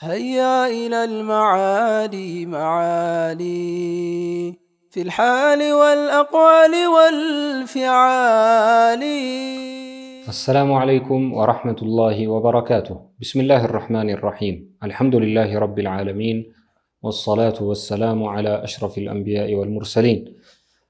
هيا إلى المعالي معالي في الحال والأقوال والفعال. السلام عليكم ورحمة الله وبركاته. بسم الله الرحمن الرحيم. الحمد لله رب العالمين، والصلاة والسلام على أشرف الأنبياء والمرسلين،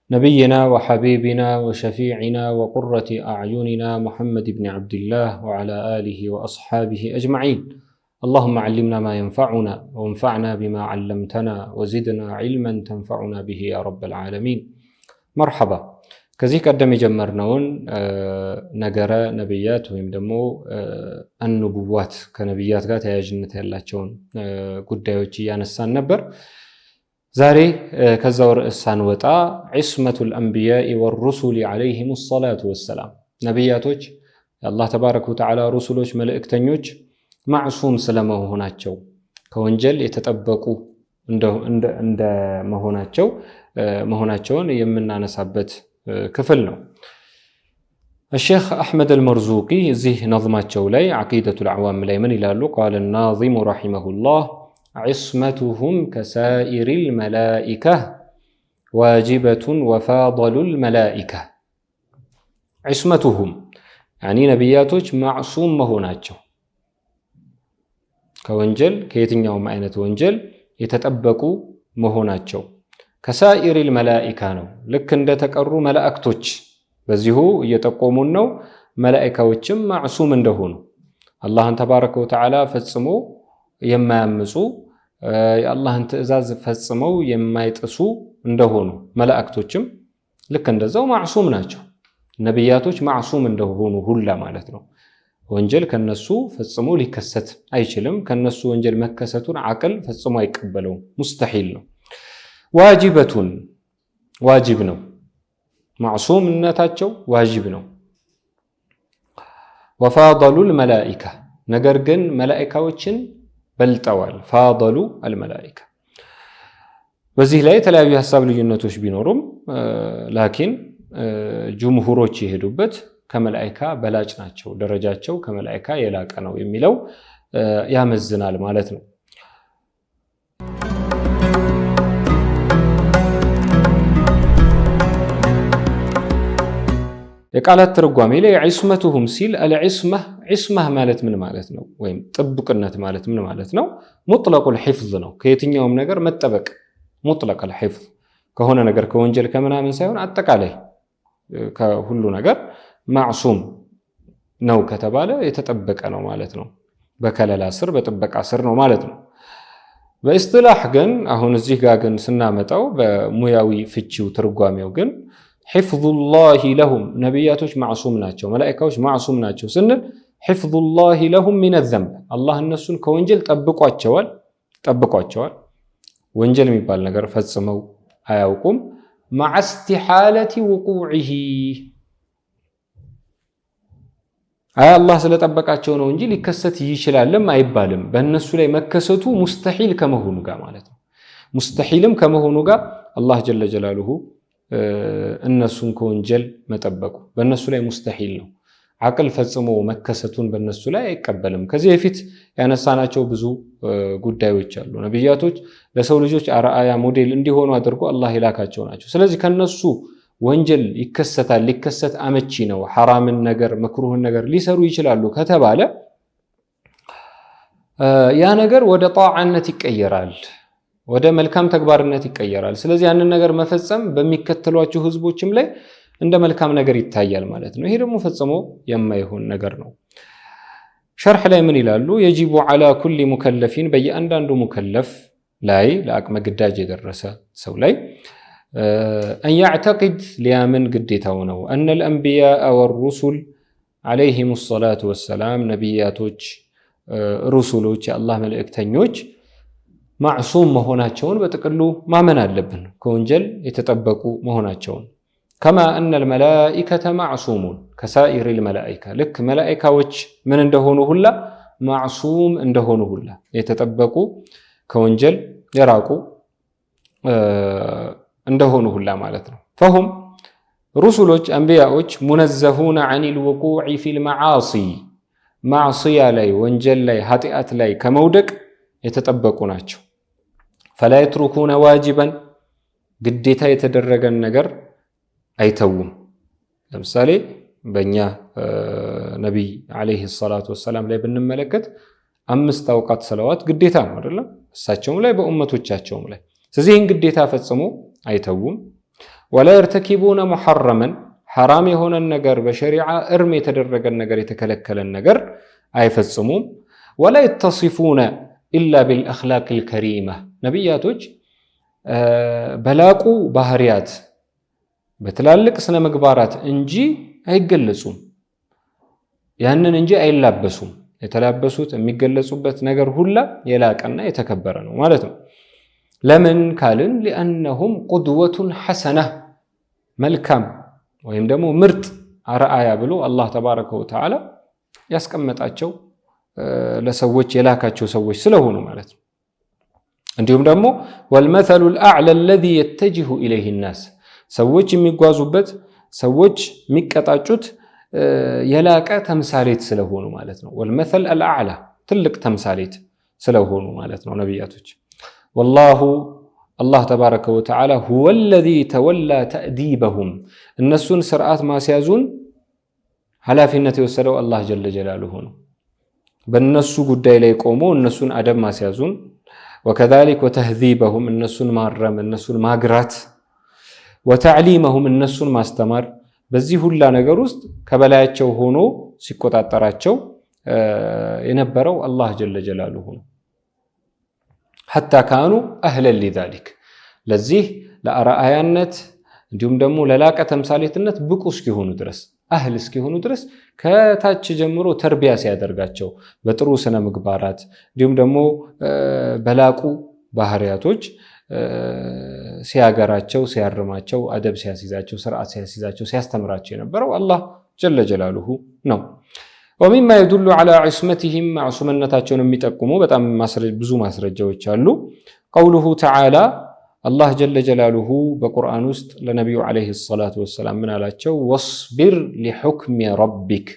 نبينا وحبيبنا وشفيعنا وقرة أعيننا محمد بن عبد الله، وعلى آله وأصحابه أجمعين. اللهم علمنا ما ينفعنا، وانفعنا بما علمتنا، وزدنا علما تنفعنا به يا رب العالمين። مرحبا። ከዚህ ቀደም የጀመርነውን ነገረ ነቢያት ወይም ደግሞ النبوات ከነቢያት ጋር ተያያዥነት ያላቸውን ጉዳዮች እያነሳን ነበር። ዛሬ ከዛው ርዕስ ሳንወጣ عصمة الأنبياء والرسل عليهم الصلاة والسلام፣ ነቢያቶች፣ የአላህ تبارك وتعالى ሩሱሎች፣ መልእክተኞች معصوم ስለመሆናቸው፣ ከወንጀል የተጠበቁ እንደ መሆናቸው መሆናቸውን የምናነሳበት ክፍል ነው። ሼኽ አሕመድ አልመርዙቂ እዚህ ነዝማቸው ላይ ዓቂደቱል ዓዋም ላይ ምን ይላሉ? قال الناظم رحمه الله: عصمتهم كسائر الملائكة واجبة وفاضلوا الملائكة። عصمتهم يعني ነቢያቶች معصوم መሆናቸው፣ ከወንጀል፣ ከየትኛውም አይነት ወንጀል የተጠበቁ መሆናቸው كسائر الملائكة ነው። ልክ እንደተቀሩ መላእክቶች፣ በዚሁ እየጠቆሙን ነው። መላኢካዎችም معصوم እንደሆኑ፣ አላህን تبارك وتعالى ፈጽሞ የማያምፁ፣ የአላህን ትዕዛዝ ፈጽመው የማይጥሱ እንደሆኑ መላእክቶችም ልክ እንደዛው معصوم ናቸው። ነቢያቶች معصوم እንደሆኑ ሁላ ማለት ነው። ወንጀል ከነሱ ፈጽሞ ሊከሰት አይችልም። ከነሱ ወንጀል መከሰቱን አቅል ፈጽሞ አይቀበለውም። مستحيل ነው። واجبة ዋጅብ ነው። ማዕሱምነታቸው ዋጅብ ነው። وفاضلوا الملائكة፣ ነገር ግን መላኢካዎችን በልጠዋል። فاضلوا الملائكة። በዚህ ላይ የተለያዩ የሀሳብ ልዩነቶች ቢኖሩም لكن ጅምሁሮች የሄዱበት ከመላኢካ በላጭ ናቸው፣ ደረጃቸው ከመላኢካ የላቀ ነው የሚለው ያመዝናል ማለት ነው። የቃላት ትርጓሜ ላይ عصمتهم ሲል العصمة عصمة ማለት ምን ማለት ነው? ወይም ጥብቅነት ማለት ምን ማለት ነው? مطلق الحفظ ነው። ከየትኛውም ነገር መጠበቅ፣ مطلق الحفظ፣ ከሆነ ነገር ከወንጀል ከምናምን ሳይሆን አጠቃላይ ከሁሉ ነገር معصوم ነው ከተባለ የተጠበቀ ነው ማለት ነው። በከለላ ስር፣ በጥበቃ ስር ነው ማለት ነው። በ اصطلاح ግን አሁን እዚህ ጋር ግን ስናመጣው በሙያዊ ፍቺው ትርጓሜው ግን حفظ الله لهم፣ ነቢያቶች معصوم ናቸው፣ መላኢካዎች معصوم ናቸው ስንል حفظ الله لهم من الذنب፣ አላህ እነሱን ከወንጀል ጠብቋቸዋል ጠብቋቸዋል። ወንጀል የሚባል ነገር ፈጽመው አያውቁም። مع استحالة وقوعه፣ አይ አላህ ስለጠበቃቸው ነው እንጂ ሊከሰት ይችላልም አይባልም። በእነሱ ላይ መከሰቱ مستحيل ከመሆኑ ጋር ማለት ነው። مستحيل ም ከመሆኑ ጋር አላህ جل جلاله እነሱን ከወንጀል መጠበቁ በእነሱ ላይ مستحيل ነው። አቅል ፈጽሞ መከሰቱን በእነሱ ላይ አይቀበልም። ከዚህ በፊት ያነሳናቸው ብዙ ጉዳዮች አሉ። ነቢያቶች ለሰው ልጆች አርአያ፣ ሞዴል እንዲሆኑ አድርጎ አላህ የላካቸው ናቸው። ስለዚህ ከነሱ ወንጀል ይከሰታል፣ ሊከሰት አመቺ ነው፣ ሐራምን ነገር መክሩህን ነገር ሊሰሩ ይችላሉ ከተባለ ያ ነገር ወደ ጣዓነት ይቀየራል፣ ወደ መልካም ተግባርነት ይቀየራል። ስለዚህ ያንን ነገር መፈጸም በሚከተሏቸው ህዝቦችም ላይ እንደ መልካም ነገር ይታያል ማለት ነው። ይሄ ደግሞ ፈጽሞ የማይሆን ነገር ነው። ሸርሕ ላይ ምን ይላሉ? يجب على كل مكلف፣ በየአንዳንዱ مكلف ላይ፣ ለአቅመ ግዳጅ የደረሰ ሰው ላይ أن يعتقد ሊያምን ግዴታው ነው። أن الأنبياء والرسل عليهم الصلاة والسلام፣ ነቢያቶች፣ ሩሱሎች፣ የአላህ መልእክተኞች معصوم መሆናቸውን በጥቅሉ ማመን አለብን፣ ከወንጀል የተጠበቁ መሆናቸውን። كما أن الملائكة معصومون كسائر الملائكة፣ ልክ መላኢካዎች ምን እንደሆኑ ሁላ፣ معصوم እንደሆኑ ሁላ፣ የተጠበቁ፣ ከወንጀል የራቁ እንደሆኑ ሁላ ማለት ነው። فهم ሩሱሎች አንቢያዎች منزهون عن الوقوع في المعاصي፣ معصية ላይ፣ ወንጀል ላይ፣ ኃጢአት ላይ ከመውደቅ የተጠበቁ ናቸው። ፈላ የትሩኩነ ዋጅበን ግዴታ የተደረገን ነገር አይተውም። ለምሳሌ በእኛ ነቢይ ዓለይሂ ሰላቱ ወሰላም ላይ ብንመለከት 5 አውቃት ሰለዋት ግዴታ ነው አይደለም? እሳቸውም ላይ በኡመቶቻቸውም ላይ። ስለዚህ ይህን ግዴታ ፈጽሞ አይተውም። ወላ የርተኪቡነ ሙሐረመን ሐራም የሆነን ነገር በሸሪዓ እርም የተደረገን ነገር የተከለከለን ነገር አይፈጽሙም። ወላ የተሲፉነ ኢላ ቢልአኽላቅ ልከሪማ ነቢያቶች በላቁ ባህሪያት በትላልቅ ስነ ምግባራት እንጂ አይገለጹም። ያንን እንጂ አይላበሱም። የተላበሱት የሚገለጹበት ነገር ሁላ የላቀና የተከበረ ነው ማለት ነው። ለምን ካልን ሊአነሁም ቁድወቱን ሐሰና መልካም ወይም ደግሞ ምርጥ አርአያ ብሎ አላህ ተባረከ ወተዓላ ያስቀመጣቸው ለሰዎች የላካቸው ሰዎች ስለሆኑ ማለት ነው። እንዲሁም ደግሞ ወልመሰሉ ልአዕላ አለዚ የተጅሁ ኢለይህ ናስ ሰዎች የሚጓዙበት ሰዎች የሚቀጣጩት የላቀ ተምሳሌት ስለሆኑ ማለት ነው። ወልመሰል አልአዕላ ትልቅ ተምሳሌት ስለሆኑ ማለት ነው ነቢያቶች። ወላሁ አላህ ተባረከ ወተዓላ ሁወ ለዚ ተወላ ተእዲበሁም እነሱን ስርዓት ማስያዙን ኃላፊነት የወሰደው አላህ ጀለ ጀላሉሁ ነው። በእነሱ ጉዳይ ላይ ቆሞ እነሱን አደብ ማስያዙን ወከዛሊክ ወተህዚበሁም እነሱን ማረም እነሱን ማግራት ወተዕሊመሁም እነሱን ማስተማር በዚህ ሁላ ነገር ውስጥ ከበላያቸው ሆኖ ሲቆጣጠራቸው የነበረው አላህ ጀለ ጀላሉሁ ነው። ሐታ ካኑ አህለን ሊዛሊክ ለዚህ ለአርአያነት እንዲሁም ደግሞ ለላቀ ተምሳሌትነት ብቁ እስኪሆኑ ድረስ አህል እስኪሆኑ ድረስ ከታች ጀምሮ ተርቢያ ሲያደርጋቸው በጥሩ ስነ ምግባራት እንዲሁም ደግሞ በላቁ ባህሪያቶች ሲያገራቸው፣ ሲያርማቸው፣ አደብ ሲያስይዛቸው፣ ስርዓት ሲያስይዛቸው፣ ሲያስተምራቸው የነበረው አላህ ጀለ ጀላሉሁ ነው። ወሚማ የዱሉ ዐላ ዑስመቲሂም ማዕሱምነታቸውን የሚጠቁሙ በጣም ብዙ ማስረጃዎች አሉ። ቀውሉሁ ተዓላ አላህ ጀለ ጀላሉሁ በቁርአን ውስጥ ለነቢዩ ዓለይሂ ሰላቱ ወሰላም ምን አላቸው? ወስቢር ሊሑክሚ ረቢክ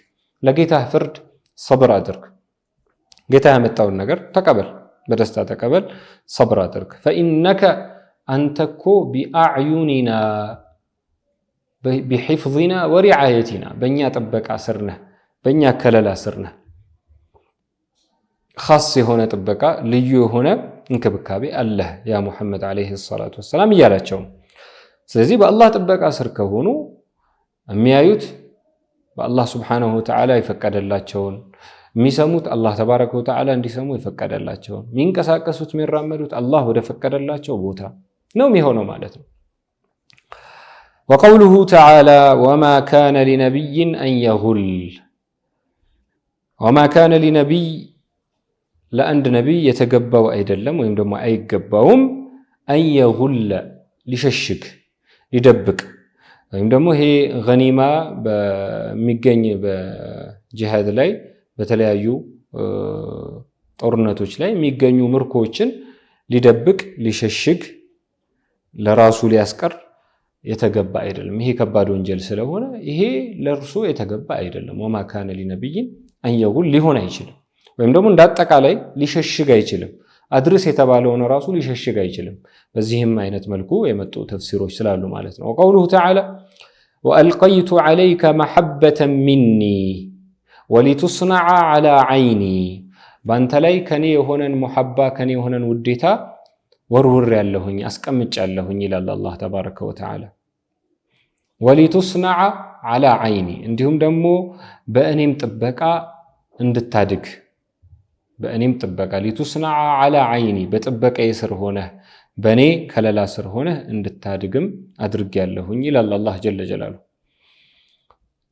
ለጌታህ ፍርድ ሰብር አድርግ። ጌታ ያመጣውን ነገር ተቀበል፣ በደስታ ተቀበል፣ ሰብር አድርግ። ፈኢነከ አንተ እኮ ቢአዕዩኒና ቢሒፍዚና ወሪዓየቲና በእኛ ጥበቃ ስር ነህ፣ በእኛ ከለላ ስር ነህ። ኻስ የሆነ ጥበቃ ልዩ የሆነ እንክብካቤ አለህ ያ ሙሐመድ ዓለይሂ ሰላቱ ወሰላም እያላቸው። ስለዚህ በአላህ ጥበቃ ስር ከሆኑ የሚያዩት በአላህ ስብሓነሁ ወተዓላ የፈቀደላቸውን፣ የሚሰሙት አላህ ተባረከ ወተዓላ እንዲሰሙ የፈቀደላቸውን፣ የሚንቀሳቀሱት የሚራመዱት አላህ ወደ ፈቀደላቸው ቦታ ነው የሚሆነው ማለት ነው። ወቀውሉሁ ተዓላ ወማ ካነ ሊነቢይን አን የጉል ወማ ካነ ሊነቢይ ለአንድ ነቢይ የተገባው አይደለም ወይም ደግሞ አይገባውም አን የጉለ ሊሸሽግ ሊደብቅ ወይም ደግሞ ይሄ ገኒማ በሚገኝ በጂሃድ ላይ በተለያዩ ጦርነቶች ላይ የሚገኙ ምርኮዎችን ሊደብቅ ሊሸሽግ ለራሱ ሊያስቀር የተገባ አይደለም። ይሄ ከባድ ወንጀል ስለሆነ ይሄ ለእርሱ የተገባ አይደለም። ወማ ካነ ሊነቢይን አን የጉል ሊሆን አይችልም። ወይም ደግሞ እንዳጠቃላይ ሊሸሽግ አይችልም። አድርስ የተባለውን ራሱ ሊሸሽግ አይችልም። በዚህም አይነት መልኩ የመጡ ተፍሲሮች ስላሉ ማለት ነው። ወቀውሉሁ ተዓላ ወአልቀይቱ ዐለይከ መሐበተን ሚኒ ወሊቱስነዐ ዐላ ዐይኒ በአንተ ላይ ከኔ የሆነን ሙሐባ ከኔ የሆነን ውዴታ ወርውር ያለሁኝ አስቀምጭ ያለሁኝ ይላል አላህ ተባረከ ወተዓላ። ወሊቱስነዐ ዐላ ዐይኒ እንዲሁም ደግሞ በእኔም ጥበቃ እንድታድግ በእኔም ጥበቃ ሊቱስነዐ ዐላ ዐይኒ በጥበቃዬ ስር ሆነህ በእኔ ከለላ ስር ሆነህ እንድታድግም አድርጌያለሁኝ ይላል አላህ ጀለ ጀላሉ።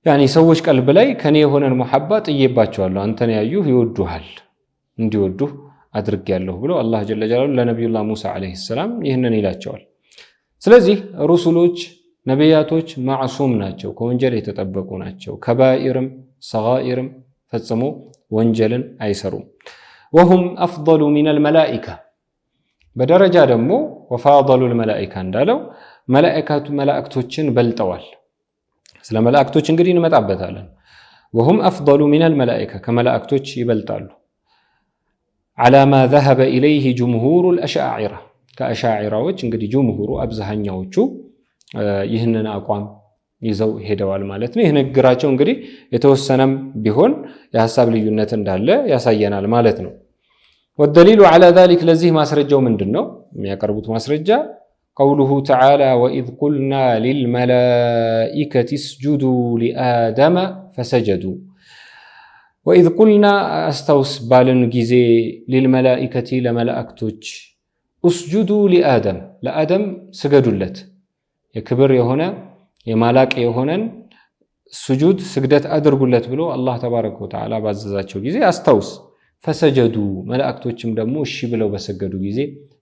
ያኒ ሰዎች ቀልብ ላይ ከኔ የሆነን ሙሐባ ጥዬባቸዋለሁ፣ አንተን ያዩህ ይወዱሃል፣ እንዲወዱህ አድርጌያለሁ ብሎ አላህ ጀለ ጀላሉ ለነቢዩላህ ሙሳ ዓለይሂ ሰላም ይህንን ይላቸዋል። ስለዚህ ሩሱሎች ነቢያቶች ማዕሱም ናቸው፣ ከወንጀል የተጠበቁ ናቸው። ከባኢርም ሰጋኢርም ፈጽሞ ወንጀልን አይሰሩም። ወሁም አፍደሉ ሚነል መላኢካ በደረጃ ደግሞ ወፋደሉል መላኢካ እንዳለው መላእክቶችን በልጠዋል። ስለ መላእክቶች እንግዲህ እንመጣበታለን። ወሁም አፍደሉ ሚነል መላኢካ ከመላእክቶች ይበልጣሉ። على ما ذهب إليه جمهور الأشاعرة ከአሻዒራዎች እንግዲህ ጅምሁሩ አብዛኛዎቹ ይህንን አቋም ይዘው ሄደዋል ማለት ነው። ይህ ንግግራቸው እንግዲህ የተወሰነም ቢሆን የሀሳብ ልዩነት እንዳለ ያሳየናል ማለት ነው። والدليل على ذلك ለዚህ ማስረጃው ምንድን ነው? የሚያቀርቡት ማስረጃ قوله تعالى وإذ قلنا للملائكة اسجدوا لآدم فسجدوا። وإذ قلنا አስታውስ ባልን ጊዜ للملائكة ለመላእክቶች اسجدوا لآدم ለአደም ስገዱለት የክብር የሆነ የማላቅ የሆነን ሱጁድ ስግደት አድርጉለት ብሎ አላህ تبارك وتعالى ባዘዛቸው ጊዜ አስታውስ። فسجدوا መላእክቶችም ደግሞ እሺ ብለው በሰገዱ ጊዜ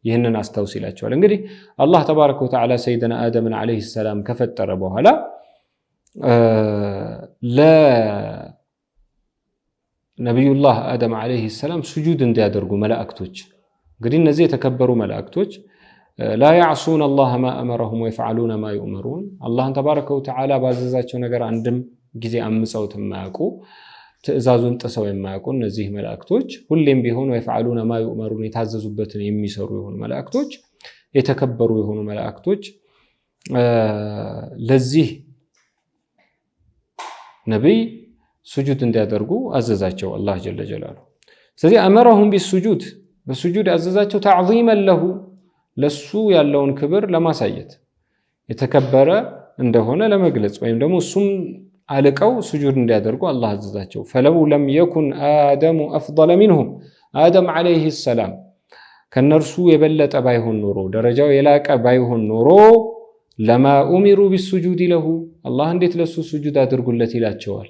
ይህንን አስታውስ ይላቸዋል። እንግዲህ አላህ تبارك وتعالى ሰይድና አደምን عليه السلام ከፈጠረ በኋላ ለነቢዩላህ አደም عليه السلام ሱጁድ እንዲያደርጉ መላእክቶች እንግዲህ እነዚህ የተከበሩ መላእክቶች لا يعصون الله ما أمرهم ويفعلون ما يؤمرون አላህን تبارك وتعالى ባዘዛቸው ነገር አንድም ጊዜ አምፀውት የማያውቁ ትዕዛዙን ጥሰው የማያውቁ እነዚህ መላእክቶች ሁሌም ቢሆን ويفعلون ما يؤمرون የታዘዙበትን የሚሰሩ የሆኑ መላእክቶች የተከበሩ የሆኑ መላእክቶች ለዚህ ነቢይ ሱጁድ እንዲያደርጉ አዘዛቸው አላህ جل جلاله። ስለዚህ أمرهم بالسجود በሱጁድ ያዘዛቸው تعظيما له ለሱ ያለውን ክብር ለማሳየት የተከበረ እንደሆነ ለመግለጽ ወይም ደግሞ እሱም አልቀው ሱጁድ እንዲያደርጉ አላህ አዘዛቸው። فلو لم يكن آدم أفضل منهم አደም عليه السلام ከነርሱ የበለጠ ባይሆን ኖሮ ደረጃው የላቀ ባይሆን ኖሮ لما أمروا بالسجود له አላህ እንዴት ለሱ ሱጁድ አድርጉለት ይላቸዋል?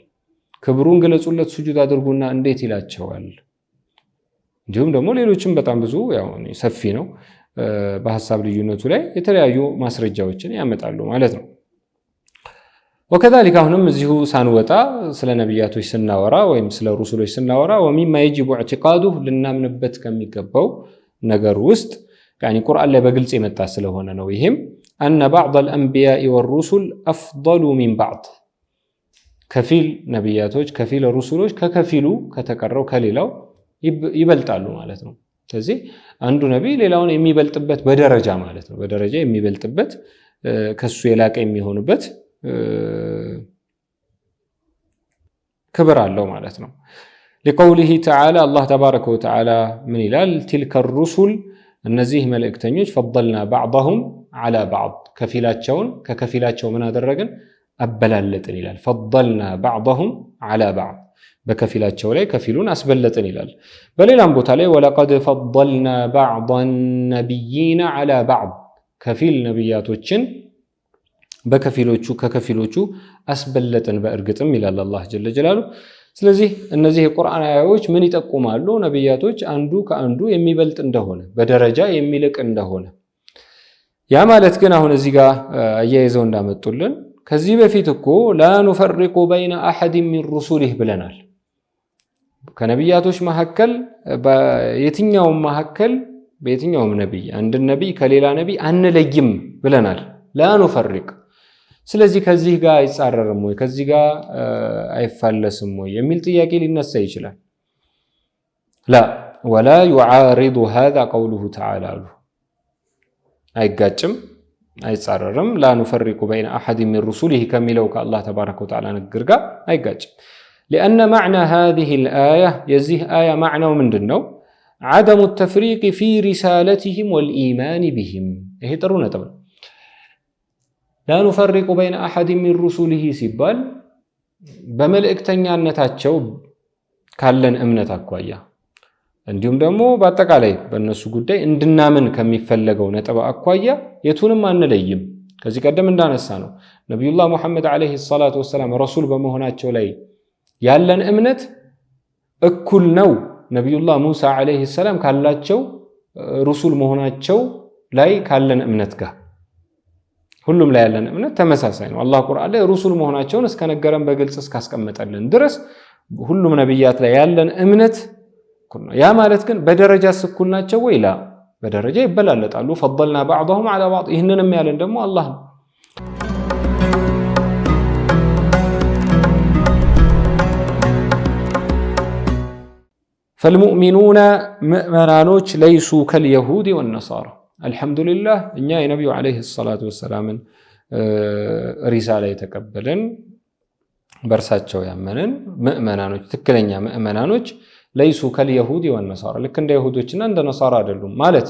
ክብሩን ግለጹለት ሱጁድ አድርጉና እንዴት ይላቸዋል? እንዲሁም ደግሞ ሌሎችም በጣም ብዙ ያው ሰፊ ነው። በሀሳብ ልዩነቱ ላይ የተለያዩ ማስረጃዎችን ያመጣሉ ማለት ነው። وكذلك አሁንም እዚሁ ሳንወጣ ስለ ነቢያቶች ስናወራ ወይም ስለ ሩሱሎች ስናወራ ومما يجب اعتقاده ልናምንበት ከሚገባው ነገር ውስጥ يعني ቁርአን ላይ በግልጽ የመጣ ስለሆነ ነው። ይሄም أن بعض الأنبياء والرسل أفضل من بعض ከፊል ነቢያቶች ከፊል ሩሱሎች ከከፊሉ ከተቀረው ከሌላው ይበልጣሉ ማለት ነው። ስለዚህ አንዱ ነቢይ ሌላውን የሚበልጥበት በደረጃ ማለት ነው። በደረጃ የሚበልጥበት ከሱ የላቀ የሚሆንበት ክብር አለው ማለት ነው። لقوله تعالى አላህ تبارك وتعالى ምን ይላል? تلك الرسل እነዚህ መልእክተኞች فضلنا بعضهم على بعض ከፊላቸውን ከከፊላቸው ምን አደረግን አበላለጥን ይላል። فضلنا بعضهم على بعض በከፊላቸው ላይ ከፊሉን አስበለጥን ይላል። በሌላም ቦታ ላይ ولقد فضلنا بعض النبيين على بعض ከፊል ነቢያቶችን በከፊሎቹ ከከፊሎቹ አስበለጥን በእርግጥም ይላል አላህ ጀለ ጀላሉ። ስለዚህ እነዚህ የቁርአን አያዎች ምን ይጠቁማሉ? ነቢያቶች አንዱ ከአንዱ የሚበልጥ እንደሆነ በደረጃ የሚልቅ እንደሆነ። ያ ማለት ግን አሁን እዚህ ጋር አያይዘው እንዳመጡልን ከዚህ በፊት እኮ لا نفرق بين أحد من رسله ብለናል። ከነቢያቶች መካከል የትኛውም መካከል በየትኛውም ነቢይ አንድን ነቢይ ከሌላ ነቢይ አንለይም ብለናል። لا نفرق። ስለዚህ ከዚህ ጋር አይጻረርም ወይ ከዚህ ጋር አይፋለስም ወይ የሚል ጥያቄ ሊነሳ ይችላል። لا ولا يعارض هذا قوله تعالى አሉ። አይጋጭም፣ አይጻረርም። لا نفرق بين أحد من رسله ከሚለው ከአላህ تبارك وتعالى ንግግር ጋር አይጋጭም። لأن معنى هذه الآية የዚህ አያ ማዕናው ምንድን ነው? عدم التفريق في رسالتهم والإيمان بهم። ይሄ ጥሩ ነጥብ ነው። لا نفرق بين أحد من رسله ሲባል በመልእክተኛነታቸው ካለን እምነት አኳያ እንዲሁም ደግሞ በአጠቃላይ በእነሱ ጉዳይ እንድናምን ከሚፈለገው ነጥብ አኳያ የቱንም አንለይም። ከዚህ ቀደም እንዳነሳ ነው ነቢዩላህ ሙሐመድ ዓለይሂ ሰላቱ ወሰላም ረሱል በመሆናቸው ላይ ያለን እምነት እኩል ነው ነቢዩላህ ሙሳ ዓለይሂ ሰላም ካላቸው ሩሱል መሆናቸው ላይ ካለን እምነት ጋር ሁሉም ላይ ያለን እምነት ተመሳሳይ ነው። አላህ ቁርአን ላይ ሩሱል መሆናቸውን እስከነገረን በግልጽ እስካስቀመጠልን ድረስ ሁሉም ነቢያት ላይ ያለን እምነት እኩል ነው። ያ ማለት ግን በደረጃስ እኩል ናቸው ወይ? ላ፣ በደረጃ ይበላለጣሉ። ፈደልና ባዕضሁም ዐላ ባዕድ። ይህንንም ያለን ደግሞ አላህ ነው። فالمؤمنون ምእመናኖች ليسوا كاليهود والنصارى። አልሐምዱሊላህ እኛ የነቢዩ عليه الصلاة والسلام ን ሪሳላ የተቀበልን በእርሳቸው ያመንን ምእመናኖች፣ ትክክለኛ ምእመናኖች ليسوا كاليهود والنصارى ልክ እንደ የሁዶችና እንደ ነሳራ አይደሉም። ማለት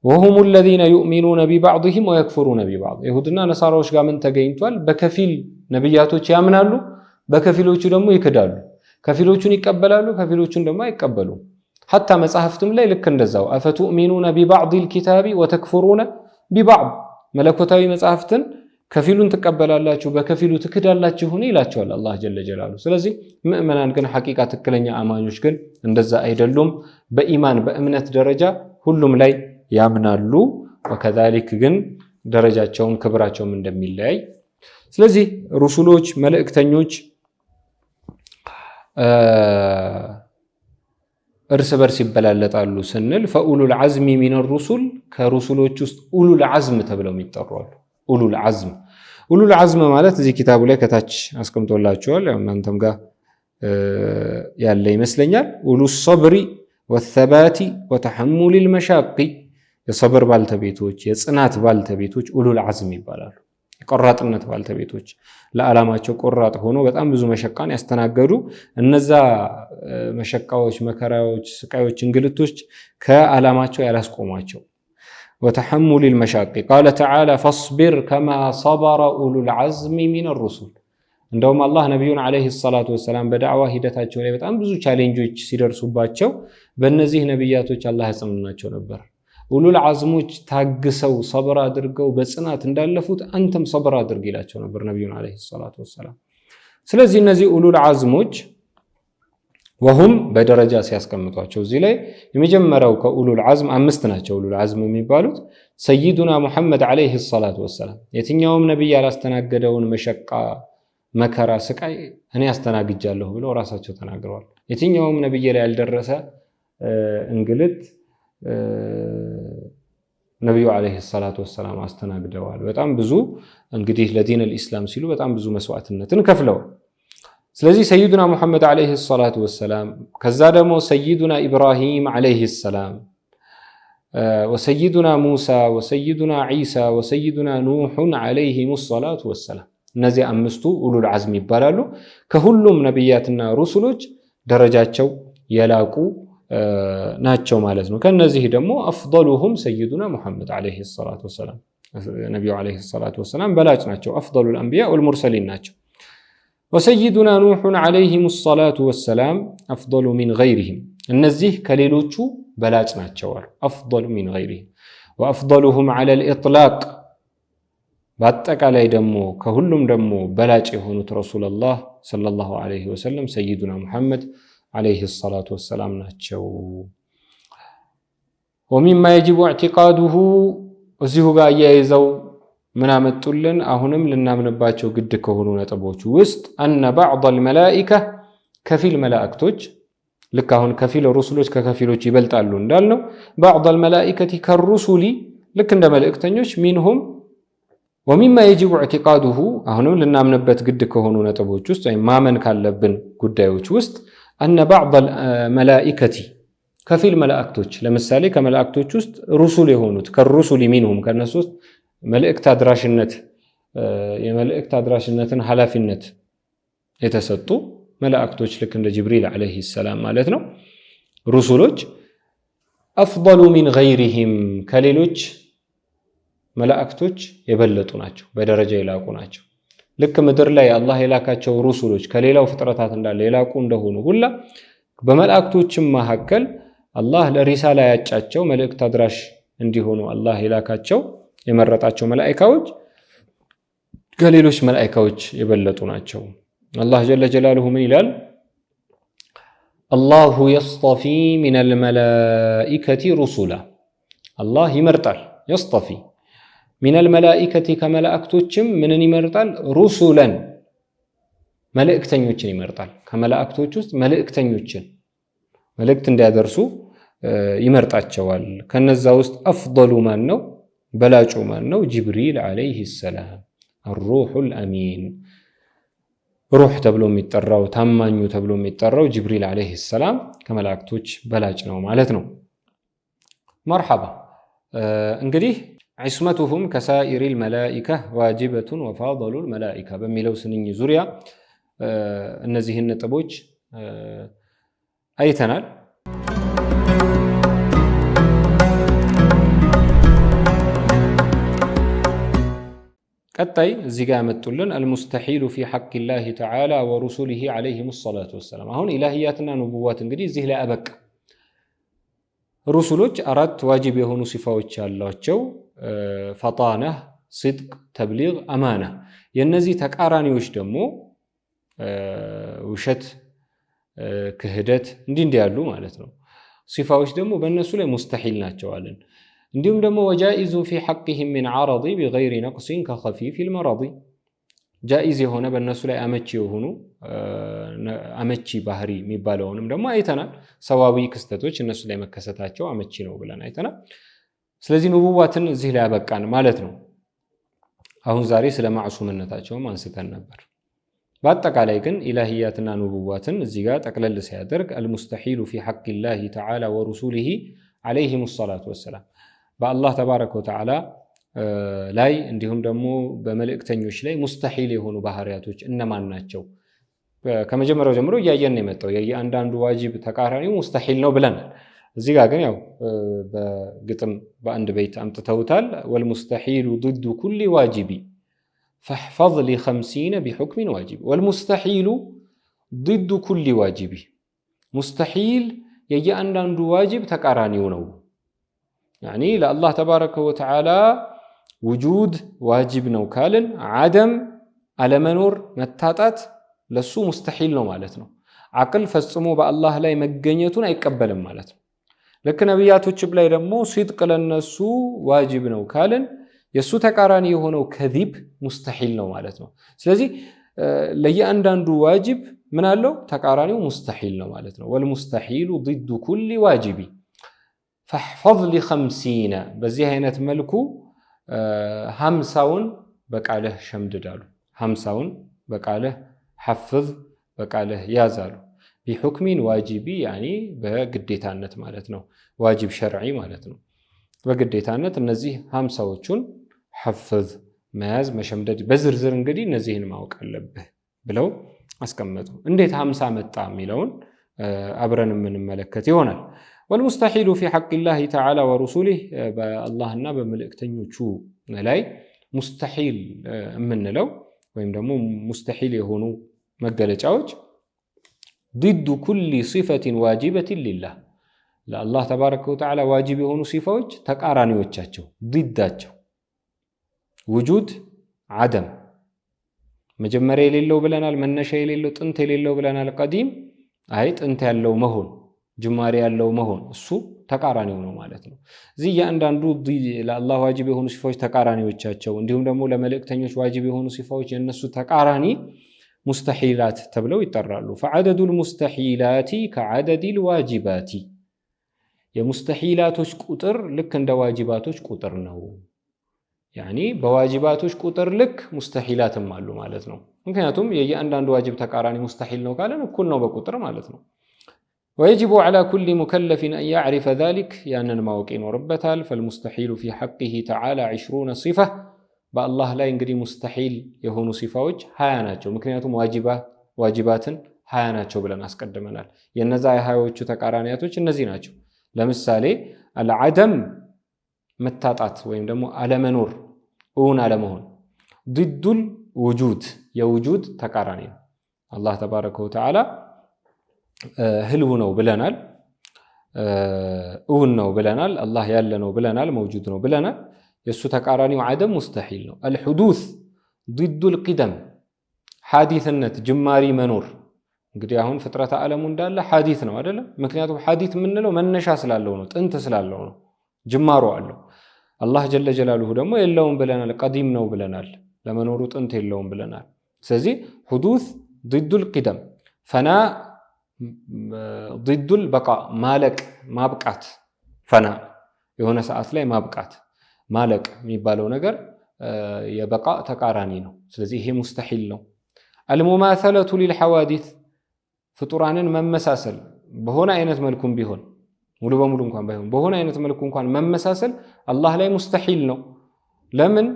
وهم الذين يؤمنون ببعضهم ويكفرون ببعض። የሁድና ነሳራዎች ጋር ምን ተገኝቷል? በከፊል ነቢያቶች ያምናሉ፣ በከፊሎቹ ደግሞ ይክዳሉ። ከፊሎቹን ይቀበላሉ፣ ከፊሎቹን ደግሞ አይቀበሉም። حتى መጽሐፍትም ላይ ልክ እንደዛው أفتؤمنون ببعض الكتاب وتكفرون ببعض፣ መለኮታዊ መጽሐፍትን ከፊሉን ትቀበላላችሁ በከፊሉ ትክዳላችሁን ይላቸዋል አላህ جل جلاله። ስለዚህ ምእመናን ግን ሐቂቃ ትክክለኛ አማኞች ግን እንደዛ አይደሉም። በኢማን በእምነት ደረጃ ሁሉም ላይ ያምናሉ። وكذلك ግን ደረጃቸውም ክብራቸውም እንደሚለያይ፣ ስለዚህ ሩሱሎች መልእክተኞች እርስ በርስ ይበላለጣሉ ስንል فأولو العزم من الرسل ከሩሱሎች ውስጥ أولو العزم ተብለው የሚጠሩ አሉ። أولو العزم أولو العزم ማለት እዚህ ኪታቡ ላይ ከታች አስቀምጦላችኋል። ያው እናንተም ጋር ያለ ይመስለኛል። أولو الصبر والثبات وتحمل المشاق የሰብር ባልተቤቶች፣ የጽናት ባልተቤቶች أولو العزم ይባላሉ። የቆራጥነት ባልተቤቶች ለዓላማቸው ቆራጥ ሆኖ በጣም ብዙ መሸቃን ያስተናገዱ እነዛ መሸቃዎች፣ መከራዎች፣ ስቃዮች፣ እንግልቶች ከዓላማቸው ያላስቆሟቸው وتحمل المشاق قال تعالى فاصبر كما صبر أولو العزم من الرسل። እንደውም አላህ ነቢዩን عليه الصلاة والسلام በዳዕዋ ሂደታቸው ላይ በጣም ብዙ challenge ኦች ሲደርሱባቸው በእነዚህ ነቢያቶች አላህ ያጽናናቸው ነበር። ኡሉል ዓዝሞች ታግሰው ሰብር አድርገው በጽናት እንዳለፉት አንተም ሰብር አድርግ ይላቸው ነበር ነቢዩን عليه الصلاة والسلام። ስለዚህ እነዚህ ኡሉል ዓዝሞች وهم በደረጃ ሲያስቀምጧቸው እዚህ ላይ የመጀመሪያው ከኡሉል ዓዝም አምስት ናቸው። ኡሉል ዓዝም የሚባሉት سيدنا ሙሐመድ عليه الصلاة والسلام የትኛውም ነቢይ ያላስተናገደውን መሸቃ፣ መከራ፣ ስቃይ እኔ አስተናግጃለሁ ብለው ራሳቸው ተናግረዋል። የትኛውም ነቢይ ላይ ያልደረሰ እንግልት ነቢዩ عليه الصلاة والسلام አስተናግደዋል። በጣም ብዙ እንግዲህ ለ دين الإسلام ሲሉ በጣም ብዙ መስዋዕትነትን ከፍለዋል። ስለዚህ سيدنا ሙሐመድ عليه الصلاة والسلام፣ ከዛ ደግሞ سيدنا ኢብራሂም عليه السلام፣ وسيدنا ሙሳ፣ وسيدنا ዒሳ፣ وسيدنا ኑሑን عليهم الصلاة والسلام እነዚህ አምስቱ ኡሉል ዓዝም ይባላሉ። ከሁሉም ነቢያትና ሩሱሎች ደረጃቸው የላቁ ናቸው ማለት ነው። ከነዚህ ደግሞ أفضلهم سيدنا ሙሐመድ عليه الصلاة والسلام ነቢዩ عليه الصلاة والسلام በላጭ ናቸው። أفضل الأنبياء والمرسلين ናቸው። وسيدنا ኑሑን عليهم الصلاة والسلام أفضل من غيرهم እነዚህ ከሌሎቹ በላጭ ናቸው አሉ። أفضل من غيرهم وأفضلهم على الإطلاق በአጠቃላይ ደግሞ ከሁሉም ደግሞ በላጭ የሆኑት رسول الله صلى الله عليه وسلم سيدنا ሙሐመድ عليه الصلاة والسلام ናቸው። ومما يجب اعتقاده እዚሁ ጋር አያይዘው ምን አመጡልን? አሁንም ልናምንባቸው ግድ ከሆኑ ነጥቦች ውስጥ أن بعض الملائكة ከፊል መላእክቶች ልክ አሁን ከፊል ሩሱሎች ከከፊሎች ይበልጣሉ እንዳልነው بعض الملائكة كالرسل ልክ እንደ መልእክተኞች منهم ومما يجب اعتقاده አሁንም ልናምንበት ግድ ከሆኑ ነጥቦች ውስጥ ወይም ማመን ካለብን ጉዳዮች ውስጥ أن بعض الملائكة ከፊል መላእክቶች ለምሳሌ ከመላእክቶች ውስጥ ሩሱል የሆኑት كالرسل منهم ከነሱ ውስጥ መልእክት አድራሽነት የመልእክት አድራሽነትን ኃላፊነት የተሰጡ መላእክቶች ልክ እንደ ጅብሪል عليه السلام ማለት ነው። ሩሱሎች أفضل من غيرهم ከሌሎች መላእክቶች የበለጡ ናቸው፣ በደረጃ የላቁ ናቸው። ልክ ምድር ላይ አላህ የላካቸው ሩሱሎች ከሌላው ፍጥረታት እንዳለ የላቁ እንደሆኑ ሁላ በመላእክቶችም መካከል አላህ ለሪሳላ ያጫቸው መልእክት አድራሽ እንዲሆኑ አላህ የላካቸው የመረጣቸው መላኢካዎች ከሌሎች መላኢካዎች የበለጡ ናቸው። አላህ ጀለ ጀላሉሁ ምን ይላል? አላሁ የስጠፊ ሚነል መላኢከቲ ሩሱላ አላህ ይመርጣል። የስጠፊ ሚነል መላኢከቲ ከመላእክቶችም ምንን ይመርጣል? ሩሱለን መልእክተኞችን ይመርጣል። ከመላእክቶች ውስጥ መልእክተኞችን መልእክት እንዲያደርሱ ይመርጣቸዋል። ከነዛ ውስጥ አፍደሉ ማን ነው? በላጩ ማን ነው? ጅብሪል ዓለይሂ ሰላም አሩሑል አሚን። ሩህ ተብሎ የሚጠራው ታማኙ ተብሎ የሚጠራው ጅብሪል ዓለይሂ ሰላም ከመላእክቶች በላጭ ነው ማለት ነው። መርሐባ እንግዲህ ዒስመቱሁም ከሳኢሪል መላኢካ ዋጅበቱን ወፋደሉል መላኢካ በሚለው ስንኝ ዙሪያ እነዚህን ነጥቦች አይተናል። ቀጣይ እዚህ ጋር ያመጡልን المستحيل في حق الله تعالى ورسله عليهم الصلاة والسلام። አሁን ኢላህያትና ንቡዋት እንግዲህ እዚህ ላይ አበቃ። ሩሱሎች አራት ዋጅብ የሆኑ ሲፋዎች ያሏቸው فطانة፣ صدق፣ تبليغ፣ أمانة። የእነዚህ ተቃራኒዎች ደግሞ ውሸት፣ ክህደት እንዲህ እንዲህ ያሉ ማለት ነው። ሲፋዎች ደግሞ በእነሱ ላይ مستحيل ናቸው አለን። እንዲሁም ደግሞ وجائز في حقهم من عرض بغير نقص كخفيف المرض جائز የሆነ በእነሱ ላይ አመቺ የሆኑ አመቺ ባህሪ የሚባለውንም ደግሞ አይተናል። ሰዋዊ ክስተቶች እነሱ ላይ መከሰታቸው አመቺ ነው ብለን አይተናል። ስለዚህ ንቡዋትን እዚህ ላይ ያበቃን ማለት ነው። አሁን ዛሬ ስለ ማዕሱምነታቸውም አንስተን ነበር። በአጠቃላይ ግን ኢላህያትና ንቡዋትን እዚህ ጋር ጠቅለል ሲያደርግ المستحيل في حق الله تعالى ورسله عليهم الصلاة والسلام በአላህ تبارك وتعالى ላይ እንዲሁም ደግሞ በመልእክተኞች ላይ مستحيل የሆኑ ባህሪያቶች እነማን ናቸው? ከመጀመሪያው ጀምሮ እያየን የመጣው የየአንዳንዱ ዋጅብ ተቃራኒው مستحيل ነው ብለናል። እዚህ ጋር ግን ያው በግጥም በአንድ ቤት አምጥተውታል። والمستحيل ضد كل واجب فاحفظ لي 50 بحكم واجب። والمستحيل ضد كل واجب፣ مستحيل የየአንዳንዱ ዋጅብ ተቃራኒው ነው። يعني ለአላህ تبارك وتعالى وجود ዋጅብ ነው ካልን عدم አለመኖር መታጣት ለሱ مستحيل ነው ማለት ነው። አቅል ፈጽሞ በአላህ ላይ መገኘቱን አይቀበልም ማለት ነው። ልክ ነቢያቶችም ላይ ደግሞ صدق ለነሱ ዋጅብ ነው ካልን የእሱ ተቃራኒ የሆነው كذب مستحيل ነው ማለት ነው። ስለዚህ ለየአንዳንዱ ዋጅብ ምን አለው? ተቃራኒው مستحيل ነው ማለት ነው። والمستحيل ضد كل واجب فاحفظ لي 50 በዚህ አይነት መልኩ 50ውን በቃልህ ሸምድዳሉ። 50ውን በቃልህ ሐፍዝ በቃልህ ያዛሉ። بحكم واجب يعني በግዴታነት ማለት ነው። واجب شرعي ማለት ነው። በግዴታነት እነዚህ 50ዎቹን ሐፍዝ መያዝ መሸምደድ፣ በዝርዝር እንግዲህ እነዚህን ማወቅ አለብህ ብለው አስቀመጡ። እንዴት 50 መጣ የሚለውን አብረን የምንመለከት ይሆናል። والمستحيل في حق الله تعالى ورسله በአላህና በመልእክተኞቹ ላይ مستحيل የምንለው ወይም ደግሞ مستحيل የሆኑ መገለጫዎች ضد كل صفة واجبة لله ለአላህ تبارك وتعالى ዋጅብ የሆኑ ሲፋዎች ተቃራኒዎቻቸው ዲዳቸው وجود عدم መጀመሪያ የሌለው ብለናል። መነሻ የሌለው ጥንት የሌለው ብለናል። قديم አይ ጥንት ያለው መሆን ጅማሬ ያለው መሆን እሱ ተቃራኒው ነው ማለት ነው። እዚህ እያንዳንዱ ለአላህ ዋጅብ የሆኑ ሲፋዎች ተቃራኒዎቻቸው እንዲሁም ደግሞ ለመልእክተኞች ዋጅብ የሆኑ ሲፋዎች የእነሱ ተቃራኒ مستحيلات ተብለው ይጠራሉ። فعدد المستحيلات كعدد الواجبات የሙስተሒላቶች ቁጥር ልክ እንደ ዋጅባቶች ቁጥር ነው። يعني በዋጅባቶች ቁጥር ልክ ሙስተሒላትም አሉ ማለት ነው። ምክንያቱም የእያንዳንዱ ዋጅብ ተቃራኒ مستحيل ነው ካለን እኩል ነው በቁጥር ማለት ነው። ويجب على كل مكلف أن يعرف ذلك ያንን ማወቅ ይኖርበታል። فالمستحيل في حقه تعالى 20 صفة በአላህ ላይ እንግዲህ مستحيل የሆኑ ሲፋዎች 20 ናቸው። ምክንያቱም ዋጅባትን 20 ናቸው ብለን አስቀድመናል። የነዛ የሃያዎቹ ተቃራኒያቶች እነዚህ ናቸው። ለምሳሌ العدم መታጣት ወይም ደግሞ አለመኖር፣ እውን አለመሆን፣ ضد الوجود የ وجود ተቃራኒ ነው። አላህ تبارك وتعالى ህልው ነው ብለናል፣ እውን ነው ብለናል፣ አላህ ያለ ነው ብለናል፣ موجود ነው ብለናል። የእሱ ተቃራኒው عدم مستحيل ነው። الحدوث ضد القدم ሐዲትነት ጅማሪ መኖር። እንግዲህ አሁን ፍጥረተ ዓለሙ እንዳለ ሐዲት ነው አይደለም? ምክንያቱም ሐዲት የምንለው መነሻ ስላለው ነው፣ ጥንት ስላለው ነው፣ ጅማሮ አለው። አላህ جل جلاله ደግሞ የለውም ብለናል፣ قديم ነው ብለናል፣ ለመኖሩ ጥንት የለውም ብለናል። ስለዚህ حدوث ضد القدم፣ فناء ضد البقاء ማለቅ ማብቃት፣ فناء የሆነ ሰዓት ላይ ማብቃት ማለቅ የሚባለው ነገር የ بقاء ተቃራኒ ነው። ስለዚህ ይሄ مستحيل ነው። المماثلة للحوادث ፍጡራንን መመሳሰል በሆነ አይነት መልኩም ቢሆን ሙሉ በሙሉ እንኳን ባይሆን በሆነ አይነት መልኩ እንኳን መመሳሰል አላህ ላይ مستحيل ነው። ለምን?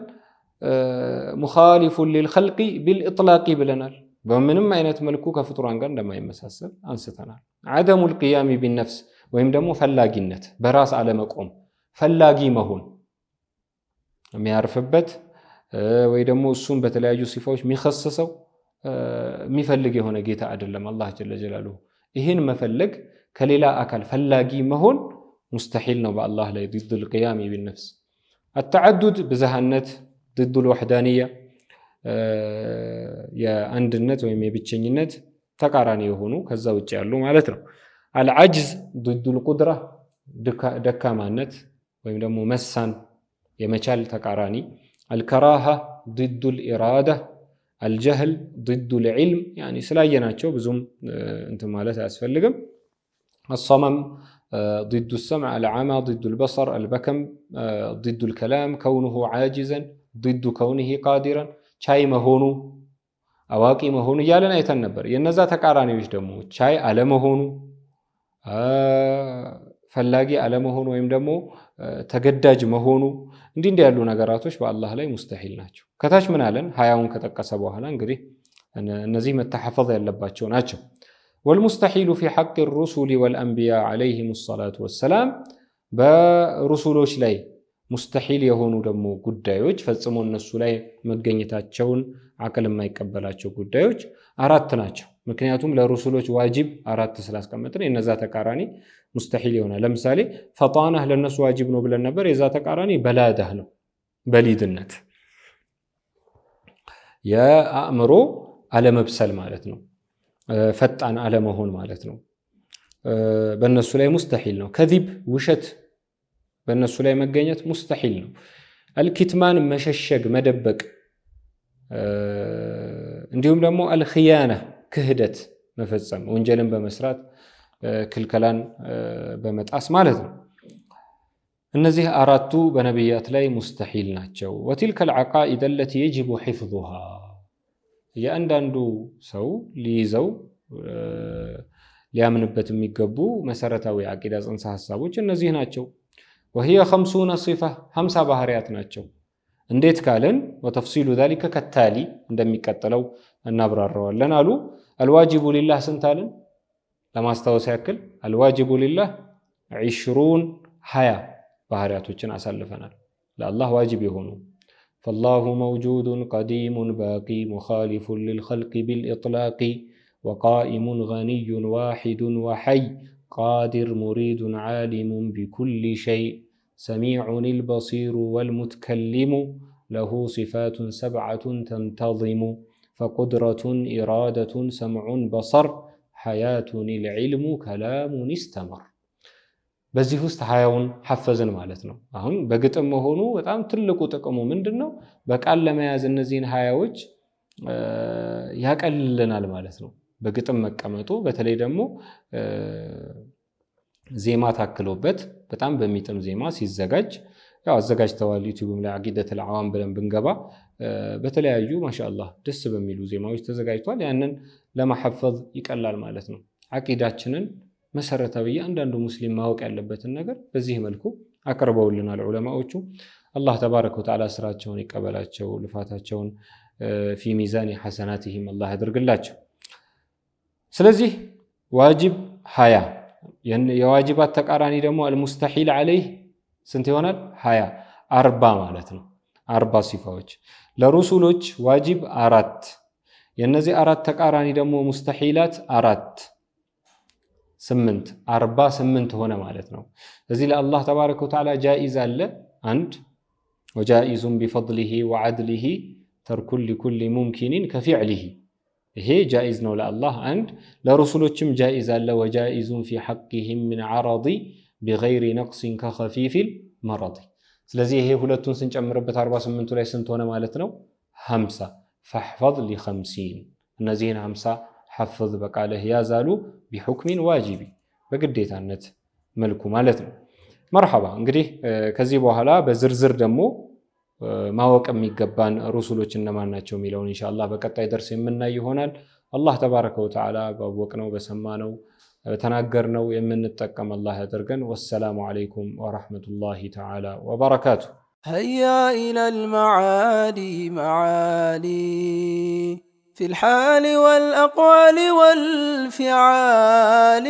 مخالف للخلق بالإطلاق ብለናል። በምንም አይነት መልኩ ከፍጡራን ጋር እንደማይመሳሰል አንስተናል። عدم القيام بالنفس ወይም ደግሞ ፈላጊነት፣ በራስ አለመቆም፣ ፈላጊ መሆን የሚያርፍበት ወይ ደግሞ እሱን በተለያዩ ሲፋዎች የሚከስሰው የሚፈልግ የሆነ ጌታ አይደለም አላህ جل جلاله። ይህን መፈለግ ከሌላ አካል ፈላጊ መሆን مستحيل ነው በአላህ ላይ ضد القيام بالنفس። التعدد ብዝሃነት ضد الوحدانية የአንድነት ወይም የብቸኝነት ተቃራኒ የሆኑ ከዛ ውጭ ያሉ ማለት ነው። العجز ضد القدرة ደካማነት ወይም ደግሞ መሳን የመቻል ተቃራኒ። الكراهة ضد الإرادة፣ الجهل ضد العلم يعني ስላየናቸው ብዙም እንትን ማለት አያስፈልግም። الصمم ضد السمع፣ العمى ضد البصر፣ البكم ضد الكلام፣ كونه عاجزا ضد كونه قادرا ቻይ መሆኑ አዋቂ መሆኑ እያለን አይተን ነበር። የነዛ ተቃራኒዎች ደግሞ ቻይ አለመሆኑ፣ ፈላጊ አለመሆኑ ወይም ደግሞ ተገዳጅ መሆኑ እንዲህ እንዲህ ያሉ ነገራቶች በአላህ ላይ مستحيل ናቸው። ከታች ምን አለን? 20ውን ከጠቀሰ በኋላ እንግዲህ እነዚህ መተሐፈዝ ያለባቸው ናቸው። والمستحيل في حق الرسل والأنبياء عليهم الصلاة والسلام በሩሱሎች ላይ مستحيل የሆኑ ደግሞ ጉዳዮች ፈጽሞ እነሱ ላይ መገኘታቸውን አቅል የማይቀበላቸው ጉዳዮች አራት ናቸው። ምክንያቱም ለሩሱሎች ዋጅብ አራት ስላስቀመጥን የነዛ ተቃራኒ مستحيل ይሆናል። ለምሳሌ فطانة ለነሱ ዋጅብ ነው ብለን ነበር። የዛ ተቃራኒ بلادة ነው፣ በሊድነት የአእምሮ አለመብሰል ማለት ነው። ፈጣን አለመሆን ማለት ነው። በእነሱ ላይ مستحيل ነው። كذب ውሸት በእነሱ ላይ መገኘት مستحيل ነው። الكتمان መሸሸግ፣ መደበቅ፣ እንዲሁም ደግሞ الخيانة ክህደት መፈጸም፣ ወንጀልን በመስራት ክልከላን በመጣስ ማለት ነው። እነዚህ አራቱ በነቢያት ላይ مستحيل ናቸው። وتلك العقائد التي يجب حفظها እያንዳንዱ ሰው ሊይዘው ሊያምንበት የሚገቡ መሰረታዊ አቂዳ ጽንሰ ሀሳቦች እነዚህ ናቸው። وهي 50 صفة 50 ባህሪያት ናቸው። እንዴት ካልን وتفصيل ذلك كالتالي እንደሚቀጥለው እናብራራዋለን አሉ። الواجب لله ስንት አልን? ለማስታወስ ያክል الواجب لله 20 20 ባህሪያቶችን አሳልፈናል። ለአላህ ዋጅብ የሆኑ فالله موجود قديم باقي مخالف للخلق بالإطلاق وقائم غني واحد وحي قادر مريد عالم بكل شيء سميع البصير والمتكلم له صفات 7 تنتظم فقدرة إرادة سمع بصر حياة العلم كلام استمر። በዚህ ውስጥ 20ውን ሐፈዝን ማለት ነው። አሁን በግጥም መሆኑ በጣም ትልቁ ጥቅሙ ምንድን ነው? በቃል ለመያዝ እነዚህን 20ዎች ያቀልልናል ማለት ነው። በግጥም መቀመጡ በተለይ ደግሞ ዜማ ታክሎበት በጣም በሚጥም ዜማ ሲዘጋጅ ያው አዘጋጅተዋል። ዩቲዩብም ላይ አቂደተል አዋም ብለን ብንገባ በተለያዩ ማሻአላህ ደስ በሚሉ ዜማዎች ተዘጋጅቷል። ያንን ለማሐፈዝ ይቀላል ማለት ነው። አቂዳችንን መሰረታዊ እያንዳንዱ ሙስሊም ማወቅ ያለበትን ነገር በዚህ መልኩ አቅርበውልናል ዑለማዎቹ። አላህ ተባረከ ወተዓላ ስራቸውን ይቀበላቸው፣ ልፋታቸውን ፊ ሚዛን ሐሰናቲሂም አላህ ያደርግላቸው። ስለዚህ ዋጅብ 20 የዋጅባት ተቃራኒ ደግሞ አልሙስተሒል ዓለይህ ስንት ይሆናል? 20 40 ማለት ነው። 40 ሲፋዎች ለሩሱሎች ዋጅብ 4፣ የእነዚህ 4 ተቃራኒ ደግሞ ሙስተሒላት 4 8 48 ሆነ ማለት ነው። እዚህ ለአላህ ተባረከ ወተዓላ ጃኢዝ አለ አንድ وجائز بفضله وعدله ترك لكل ممكن كفعله ይሄ ጃኢዝ ነው ለአላህ አንድ። ለሩሱሎችም ጃኢዝ አለ وجائز في حقهم من عرض بغير نقص كخفيف المرض። ስለዚህ ይሄ ሁለቱን ስንጨምርበት 48ቱ ላይ ስንት ሆነ ማለት ነው? 50 فاحفظ ل50 እነዚህን 50 ሐፍዝ በቃልህ ያዛሉ بحكم واجب በግዴታነት መልኩ ማለት ነው። መርሐባ እንግዲህ ከዚህ በኋላ በዝርዝር ደግሞ ማወቅ የሚገባን ሩሱሎች እነማን ናቸው የሚለውን ኢንሻአላህ በቀጣይ ደርስ የምናይ ይሆናል። አላህ ተባረከ ወተዓላ ባወቅነው፣ በሰማነው፣ በተናገርነው የምንጠቀም አላህ ያደርገን። ወሰላሙ ዓለይኩም ወረሕመቱላሂ ተዓላ ወበረካቱ። هيا إلى المعالي معالي في الحال والأقوال والفعال.